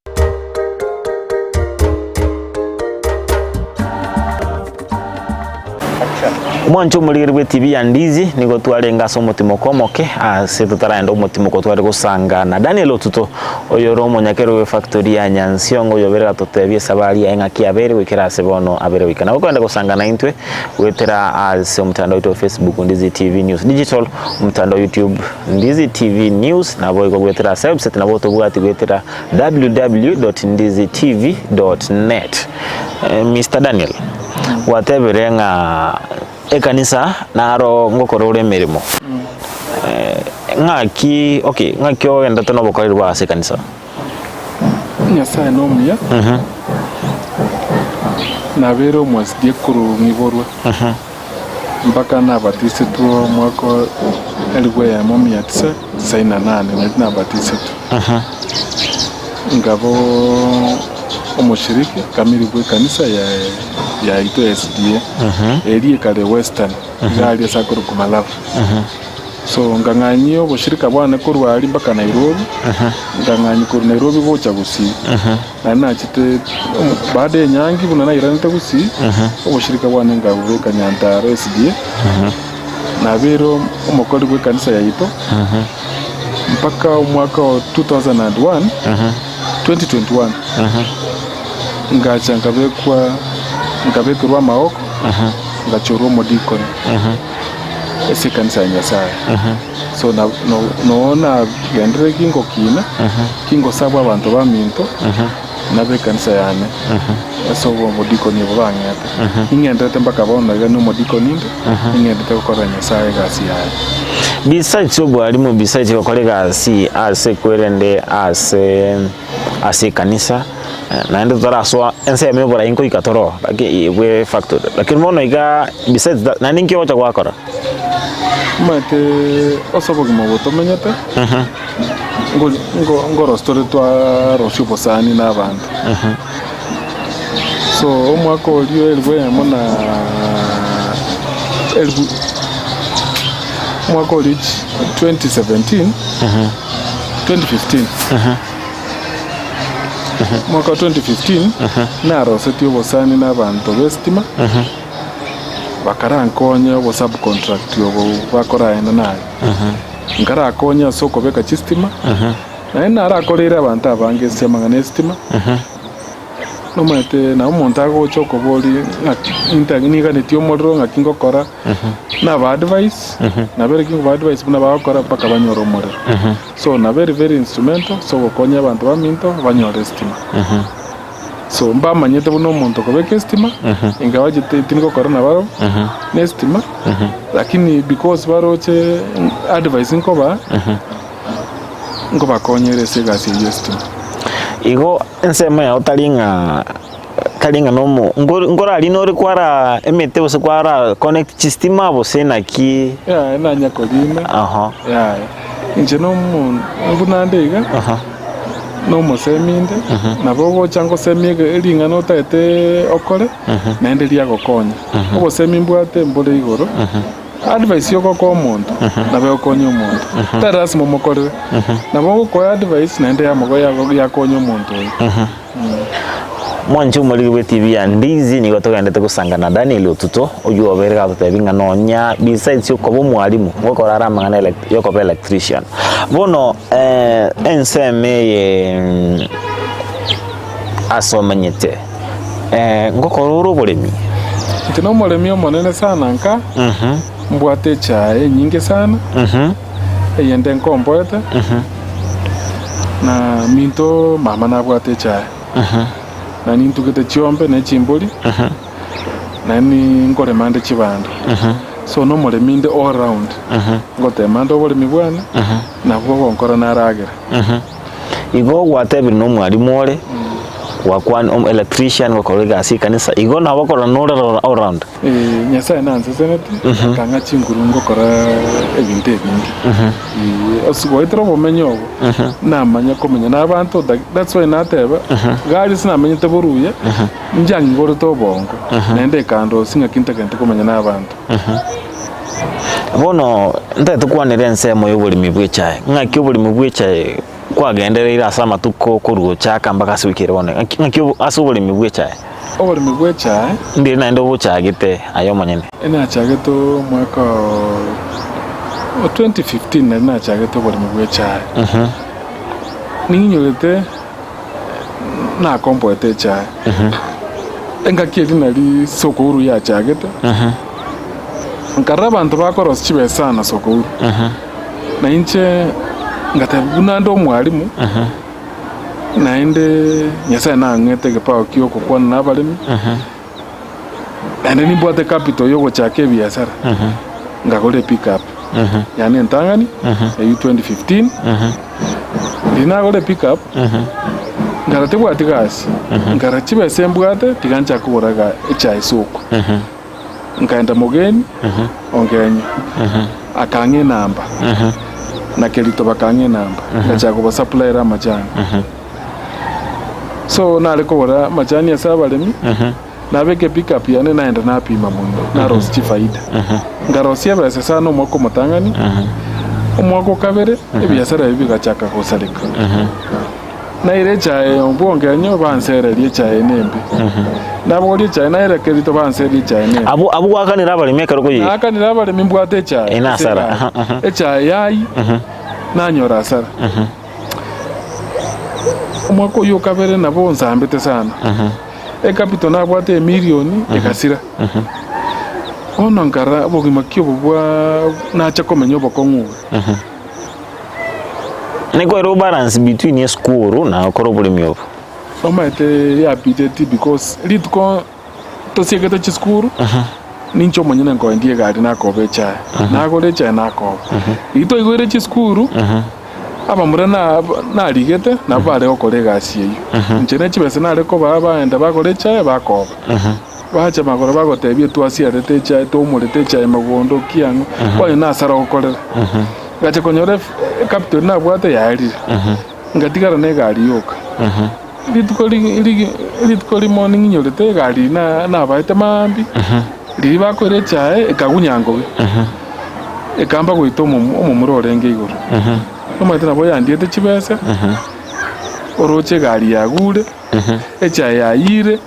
Omwancho omorigeri bw'etibi ya Ndizi nigo twarenge ase omotimoko omoke ase totaragenda omotimoko tware gosanga na Daniel Otuto oyore omonyakero bw'efactory ya Nyansiongo oyobere gatotebia esabari yaye ng'aki abere goikera ase bono abere goika. Nabo okogenda gosanga naintwe goetera ase omotandao oito o Facebook Ndizi TV News Digital, omotandao YouTube Ndizi TV News, naboigo goetera ase website nabo otobwati goetera www.ndizitv.net. Mister Daniel, gwatebire ng'a ekanisa naro ngokora ore emeremo, ng'aki okay ng'aki ogenderete na obokoreri bwao ase ekanisa? Nyasae nomuya, nabeire omwasirie korwa ng'iborwe. Mpaka nabatisetwe omwaka o elifu eyemo mia tisa tisaini na nane, nario nabatisetwe. Nkaba omoshiriki kamiri bw'ekanisa ya yaito ya SDA, eria ekare Western, iga aria ase akorokwa Malava. So nkang'anyia oboshirika bwane korwa aria mpaka Nairobi, nkang'anyia korwa Nairobi gocha Gusii. Naende nachete baada y'enyangi buna nairanete Gusii, oboshirika bwane nkabobeka Nyantaro SDA, nabeire omokori bw'ekanisa yaito mpaka omwaka o 2001, 2021, ngacha nkabekwa nkabekerwa amagoko, ngachorwa omodikoni ase ekanisa ya Nyasaye. So na no noo nagenderere gingokina, gingosabwa abanto baminto, na ab'ekanisa yane, ase obo obodikoni obo bang'ete. Ning'enderete mpaka bono iga nomodikoni inde, ning'enderete gokorera Nyasaye egasi yaye. Besides obwalimu, besides gokora egasi ase kwerende ase. ase ekanisa, naende totarasoa ensemo ya oborai nkoika tore oo, lakini bwe efactory, lakini bono igaa besides that naende nki ogocha gwakora? Omanyete ase obogima obo tomenyete, ngori ngo ngorosia tore twarosia obosani na abanto. So omwaka oria elifu eyemo na elifu omwaka oria 2017, 2015, omwaka wa 2015 narosetie obosani na abanto b'esitima. Bakarankonya obosubcontract obo bakoraenda naye. Nkarakonya ase okobeka chistima, naende narakoreire abanto abange ase amang'ana y'esitima. Nomanyete nabo omonto agocha okoboria ng'aki nta niganetie omorero ng'aki ngokora, naba advise, nabo ere nkoba advise buna bagokora mpaka banyore omorero. So na very very instrumental ase ogokonya abanto baminto banyore estima. So mbamanyete buna omonto okobeka estima, ingawa ti tingokora nabarabwo na estima, lakini because baroche advice nkobaa, nkobakonyera ase egasi eyio ya estima. Igo ensemo yao tari ng'a tari ng'a nomo nko nkorarina ore kwara emete gose kwara connect chistima gose naki? Yaya nanya korina, Aha. yaya. Inche nomonto buna nde iga, nomosemi inde, nabo ogocha ngosemie ege ring'ana otagete okore, naende riagokonya. Obosemi mbwate mbore igoro, advice yogokoa omonto, nabo egokonya omonto, tari lasima omokorere, nabo ogokoa advice naende yamogo yago yakonya omonto oyio. Mwanche omoriri bwe TV ya Ndizi nigo togendete gosanga na Daniel Otuto oywo obeire gatotebi ng'a nonya besides okoba omwalimu ngokora are amang'ana elec yokoba electrician. Bono ensemo eye ase omenyete ngokora ore oboremi? Inche nomoremi omonene sana nka, mbwate echae enyinge sana. Eyende nkomboete, na minto mama nabwate echae, na nintugete chiombe ne chimbori, naende nkorema nde chibando. So nomoremi inde all round, ngotema nde oboremi bwane, nabwo bogonkora naragera. Igo gwatebire na omwalimu ore, gwakwana omo electrician gokora egasi ekanisa, igo nabo okorora nore all round. Ee, Nyasae nanseseneti, akang'a chinguru ngokora ebinto ebinge. Ee, ase goetera obomenyo obo, namanya komenya na abanto, tha- that's why nateba, gari sinamenyete boruya, inchang'igorete obongo, naende ekandosia ng'aki ntagete komenya na abanto. Bono ntagete kwanera ensemo y'oboremi bw'echae, ng'aki oboremi bw'echae kwagendereire ase amatuko korwa gochaka mpaka ase wiki ere bono, ng'aki ng'aki ase oboremi bw'echae? Oboremi bw'echae. Ndire naende obochagete aye omonyene. Nachagete omwaka o 2015 nari nachagete oboremi bw'echae. Ning'inyorete nakomboete echae. Engaki eria nari Sokoro yachagete, nkarora abanto bakorosia chibesa sana Sokoro. Na inche ngateba buna nde omwalimu, Naende Nyasae nang'ete egepawa ki'ogokwana nabaremi, naende nimbwate capital y'ogochaka ebiasara, nkagora epickup yane entang'ani eyio 2015, riria nagora epickup, nkarora tebwati gasi, nkarora chibesa embwate tiga nchake kogora ega echae soko. Nkaenda mogeni ongenye, akang'a enamba, na Kerito bakang'a enamba, ngachaka kobasuppliera amachani. So nare kogora amachani ase abaremi, nabeka epickup yane naenda napima mono, narosia chifaida. Nkarosia ebesa sana omwaka omotang'ani, omwaka o kabere, ebiasara ebi bigachaka gosareka. Naire echae obwongenyo bansererie echae nembe. Nabogorie echae naire kerito bansererie echae nembe. Abwo abwo gwakanire abaremi ekero koyia. Naakanire abaremi mbwate echae Ene ase asara. egari. Aha, aha. Echae yai nanyora asara. Omwaka oyio o kabere nabo onsambete sana. Ecapital nabwate emilioni egasira. Bono nkarora obogima ki obo bwa nacha komenya obokong'u obo. Nigo ere obalance between esukuru na gokora oboremi obo. Omanyete yabideti because rituko tosiegete chisukuru ninche omonyene nkoendia egari nakoba echae, nagora echae nakoba. Riria twaigoire chisukuru, Abamura na narigete nabwo bare gokora egasi eyio. Inche ne chibesa nare kobaa baenda bagora echae bakoba. Bacha magoro bagotebia twasiarete echae twaumorete echae mogondo kiang'o bono nasara gokorera. Ngacha konyora ecapital nabwate yaerire, ngatigara na egari yoka. Rituko rituko rimo ning'inyorete egari nabaete maambia, riria bakoira echae ekagunya ngobe, ekamba goita omomura orenge igoro. Omanyete nabo yandiete chibesa, oroche egari yagure, echae yayire,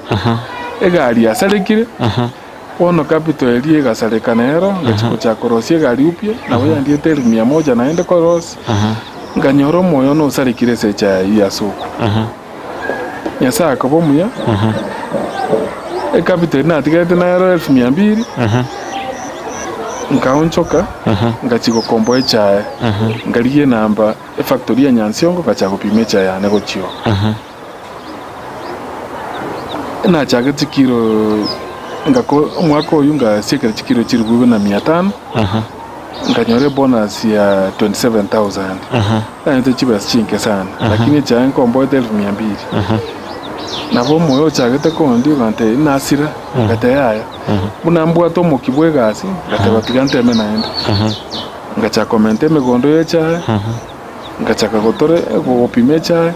egari yasarekire, bono capital eria egasareka nero, ngachia gochaka korosia egari upya, nabo yandiete elfu mia moja naende korosia. Nkanyora omoyo one osarekire ase echae eyio ase okwo. Nyasae akaba omuya, ecapital eria natigarete nero elfu mia mbili, nkaonchoka, ngachia gokomboa echae, nkarigia enamba efactory ya Nyansiongo ngachaka gopima echae yane gochia oo. Nachagete chikiro ngako omwaka oyio ngasiekera chikiro chilifu ibere na mia tano. Nkanyora ebonus ya 27,000 nanyete chibesa chinke sana lakini echae nkomboete elfu mia mbili nabo omoyo ochagete kondia ogantebia nasira ngateba yaya buna mbwate omokia bwa egasi ngateba tiga nteme naende ngachaka komenta emegondo ya echae ngachaka gotora gopima echae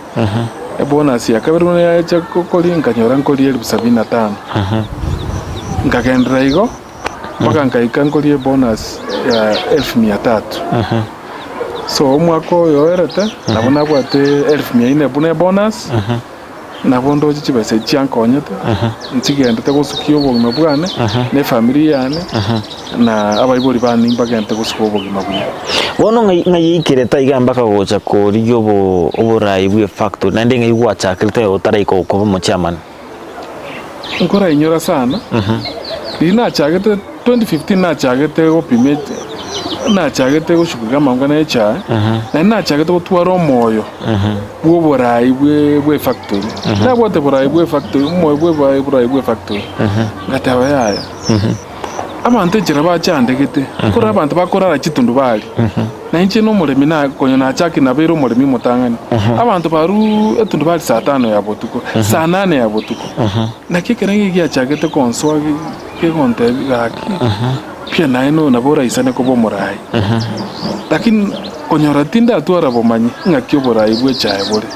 ebonus ya kabere buna yacha koria nkanyora nkoria elfu sabini na tano nkagenderera igo. Mpaka nkaika nkorie bonus ya elfu mia tatu. So omwaka oyo oerete nabo nabwate elfu mia ine buna ebonus, nabo ndoche chibesa echi chiankonyete, nchigendete gosukia obogima bwane, na efamiri yane, na abaibori bane mbagendete gosuka obogima buya. Bono ng'ai ng'ai eikerete iga mpaka gocha korigia obo oborai bwa efactory naende ng'ai gwachakerete otaraika koba omochairman? Nkorainyora sana, riria nachagete 2015 nachagete gopima echa nachagete goshughulika amang'ana ya echae, naende nachagete gotwara omoyo bwa oborai bwe bwa efactory. Nabwate borai bwa efactory omoyo bwa oborai borai bwa efactory, ngateba yaya, abanto enchera bachandegete, nkore abanto bakorara chitundubari. Na inche nomoremi na konya nachakire nabeire omoremi omotang'ani. Abanto baruu etundubari saa tano ya botuko, saa nane ya botuko. Naki ekero eke giachagete konsoa kegontebia gaki, pia naye noyo nabo oraisane koba omorai. Lakini konyora tindatwara bomanyi ng'aki oborai bw'echae bore.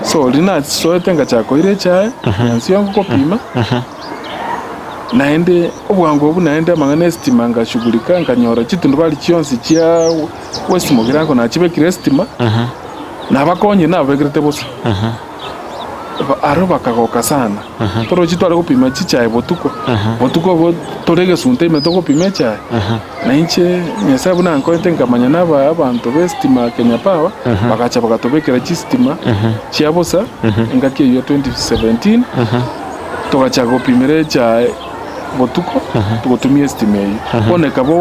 So riria nasoete ngachaka koira echae, nyansiongo gopima. Naende obwango obwo naende amang'ana esitima ngashughulika nkanyora chitundubari chionsi chia West Mugirango nachibekire esitima, nabakonyire nababekerete bosa. Ba- Aro bakagoka sana. Torochi tware gopima chichae botuko, botuko obo tore egesunte ime togopima echae. Na inche Nyasae buna ankonete nkamanya na aba abanto ba esitima Kenya Power, bagacha bagatobekera chisitima chia bosa engaki eyio ya 2017. Togachaka gopimera echae botuko, togotumia esitima eyio. Bono ekaba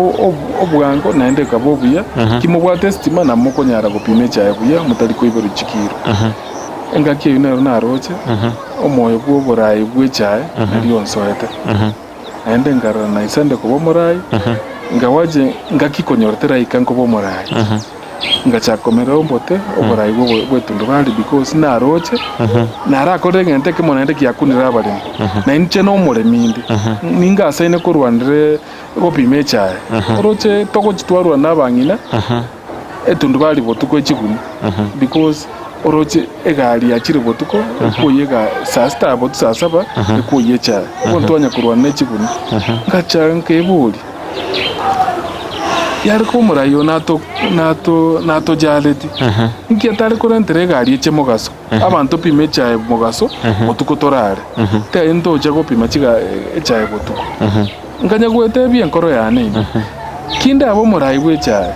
obwango naende ekaba obuya, ki mobwate esitima nabo mokonyara gopima echae buya motari koiberwa chikiro. Engaki eyio nero naroche omoyo bwa oboraai bwa echae nario onsoete. Naende nkarora naisande koba omoraai, nkawache ngaki konyora teraika nkoba omoraai. Ngachaka komerera ombote oborai bw'etundubari because naroche narakorire egento ekemo naende giakunire abaremi. Na inche nomoremi inde, ningasaine korwanera gopima echae. Oroche togochi twarwana na abang'ina etundubari botuko echigumi because oroche egari yachire botuko ekwoyia ega saa sita ya botuko saa saba ekwoyia echae. Bono twanya korwana ne chiguni. Ngacha nkeboria. Yare komoraia oyo nato nato natojareti, inki atare korentera egari eche mogaso, abanto pima echae mogaso, botuko torare. Tari ntocha gopima chiga echae botuko. Nkanya gwetebia enkoro yane ime, ki ndabe omorai bw'echae,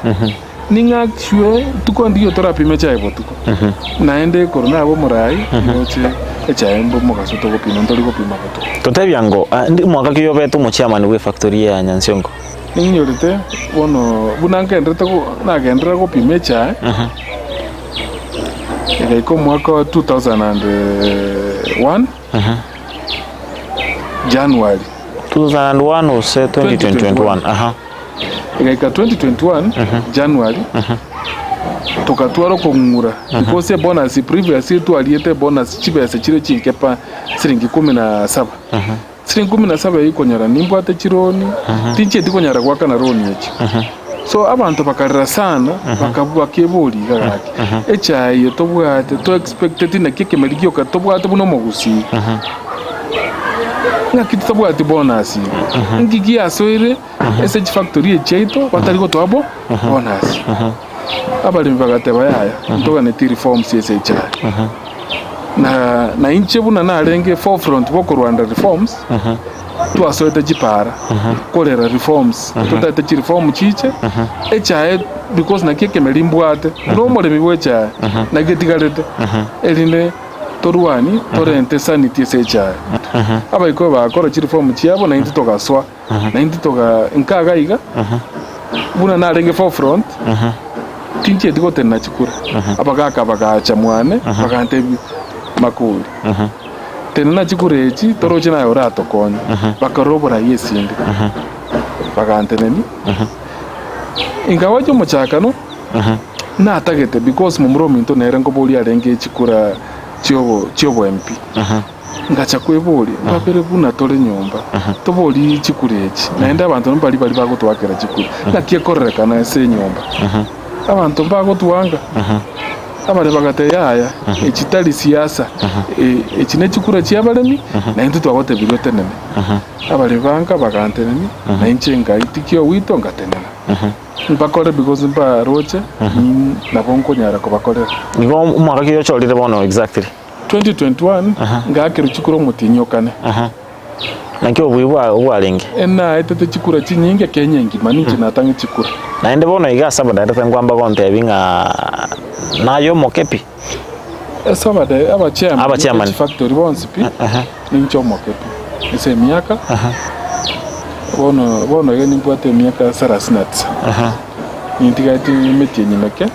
ning'achwe tuko ndigie torapime echae botuko. Naende ekero nabe omorai, ndoche echae mbo mogaso togopima ntori gopima botuko. Totebia ngo, ah, ndi mwaka ki obete omochairman bwe factory ya Nyansiongo? Ninyorete bono buna ngenderete go nagenderera gopima echae, egaika omwaka wa 2001 January. 2001 gose 2021? Aha. Egaika 2021 January. Togatwara okong'ura because ebonus previously twariete ebonus chibesa chire chinke pa siringi kumi na saba. Siringi kumi na saba eyio konyora nimbwate chironi, tinchieti konyara goakana roni echio. So abanto bakarera sana, bakabua bakeboria iga gaki, echae eye tobwate to expecteti naki ekemeri gioka tobwate buna omogusii. Ng'aki totabwati bonus iga? Nki giasoire ase chifactory echi chiaito batari gotoa bo bonus? Abaremi bagateba yaya, ntoganeti reforms ase echae. Na na inche buna narenge forefront bokorwanda reforms, twasoete chipara korera reforms, totagete chireform chiche, echae because naki ekemeri mbwate, buna omoremi bwa echae, naki etigarete, erinde torwanie torente sanity ase echae. Abaikoyo bagakora chireform chiabo naintwe togasoa, naintwe toga nkaga iga, buna narenge forefront, tinchieti gotenena chikura, abagaka bagacha mwane, bagantebia, Makori, tenena chikura echi toroche naye oratokonye. Bakarora oborai esinde, bagantenenia. Ingawacha omochakano, natagete because momura ominto nere nkoboria arenge chikura chiobo chiobo MP. Ngacha kweboria, mbabere buna tore nyomba, toborie chikura echi, naende abanto mbari baria bagotoakera chikura. Naki ekororekana ase enyomba? Abanto mbagotwanga? Abare bagateba, Yaya, echi tari siasa, echi nechikura chi'abaremi, na intwe twagotebirie otenene. Abaremi banka bagantenenia, na inche ngaitikia ogwitwa ngatenena. Mbakore because mbaroche, nabo nkonyara kobakorera. Igo omwaka ki ochorire bono exactly? 2021 ngaakerwa chikura omotienyi o kane. Naki obuya bwa bwarenge? Enaetete chikura chinyinge Kenya engima, ninche natang'e chikura. Naende bono iga ase abadaretari nkwamba gontebi ng'a naye omoke pi. Ase abade abachairman Abachairman. be chifactory bonsi pi, ninche omoke pi ase emiaka, bono bono iga nimbwate emiaka sarasini na tisa, nintigaeti emetienyi meke,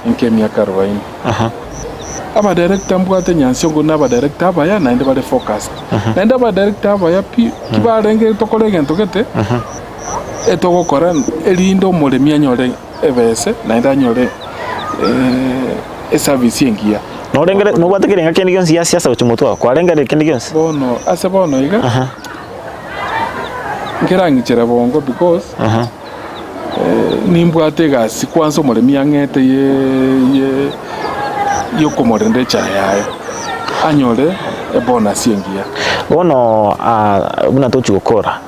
inke emiaka arobaini. Abadirector mbwate Nyansiongo na abadirector abaya naende bare focused. Naende abadirector abaya pi ki barenge tokore egento gete etogokora erinde omoremi anyore ebese naende anyore eservice engiya. Norengere nobwate kerenga kende gionsi gia siasa gochia motwe oo? Kwarengereria kende gionsi? Bono ase bono iga nkerang'ichere bongo because Nimbwate egasi kwansa omoremi ang'ete y'okomorenda echae yaye, anyore ebonus engiya. Bono buna tochi gokora,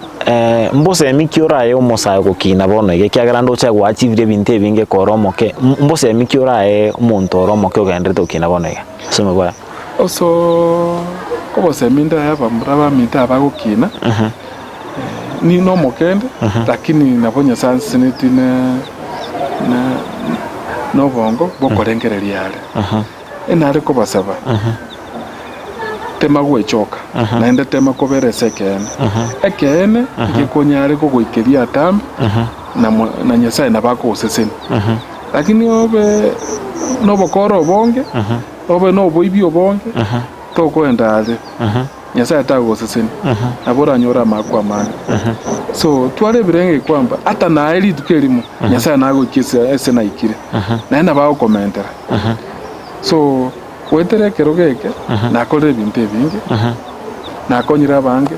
mbosemi ki orae omosae gokina bono iga, ekiagera ndoche agoachievire ebinto ebinge kore omoke, mbosemi ki orae omonto ore omoke ogendererete gokina bono iga ase omobere oye? Osoo obosemi ndae abamura baminto aba bagokina, Ni nomokende, lakini nabo Nyasae ansesenetie ne ne nobongo bw'okorengereria are. Enare kobasaba, tema gwechoka, naende tema kobera ase ekeene. Ekeene ngekonyare kogoikeria atambe, na mo na Nyasae nabo akogosesenia. Lakini obe nobokora obonge, obe noboibi obonge, tokoenda are. Nyasae tagosesenia, nabo oranyore amaakwa amange. So tware ebirenge kwamba ata naye rituko erimo Nyasae nagoikie ase ase naikire, naye nabo agokomentera. So goetera ekerogo eke nakorire ebinto ebinge, nakonyire abange,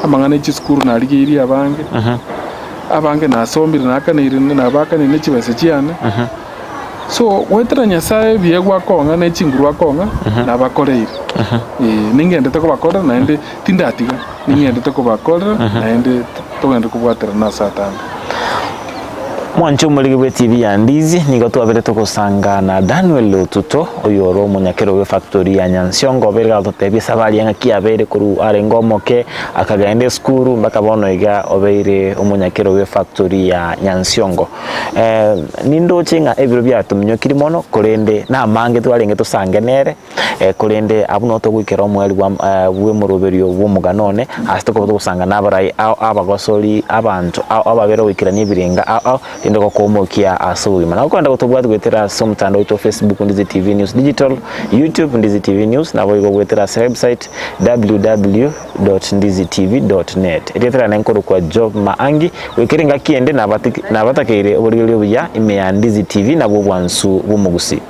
amang'ana e chisukuru narigeirie abange, abange nasomire nakaneire nabakaneire ne chibesa chiane. So, goetera Nyasae ebiegwa akong'a ne chinguru akong'a, nabakoreire. Ee, ningendete kobakorera naende tindatiga, ningendete kobakorera naende togende kobwaterana ase atambe. Mwanche omorigi bw'etibi ya Ndizi, nigo twabere togosanga na Daniel Otuto, oyo ore omonyakero bw'efactory ya Nyansiongo, obeire gagototebia esabari eng'aki yabeire korwa arenge omoke, akagenda esukuru mpaka bono iga obeire omonyakero bw'efactory ya Nyansiongo. Nindoche ng'a ebiro biatominyokirie mono, korende namange twarenge tosange nere, korende abwo nabo togoikera omoerio bwa bw'omoroberio bw'omogano one, ase tokoba togosanga nabarai ao abagosori, abanto ao ababere goikerania ebirenga ao ao. Rende gokomokia ase obogima. Nabo okogenda gotobwati goetera ase omotandao oito o Facebook Ndizi TV News Digital, YouTube Ndizi TV News, naboigo goetera ase website www.ndizitv.net. Erieta riane nkorokwa Job Maangi, goikera engaki ende nabatakeire oborigereria obuya ime ya Ndizi TV nabwo obwansu bw'omogusii.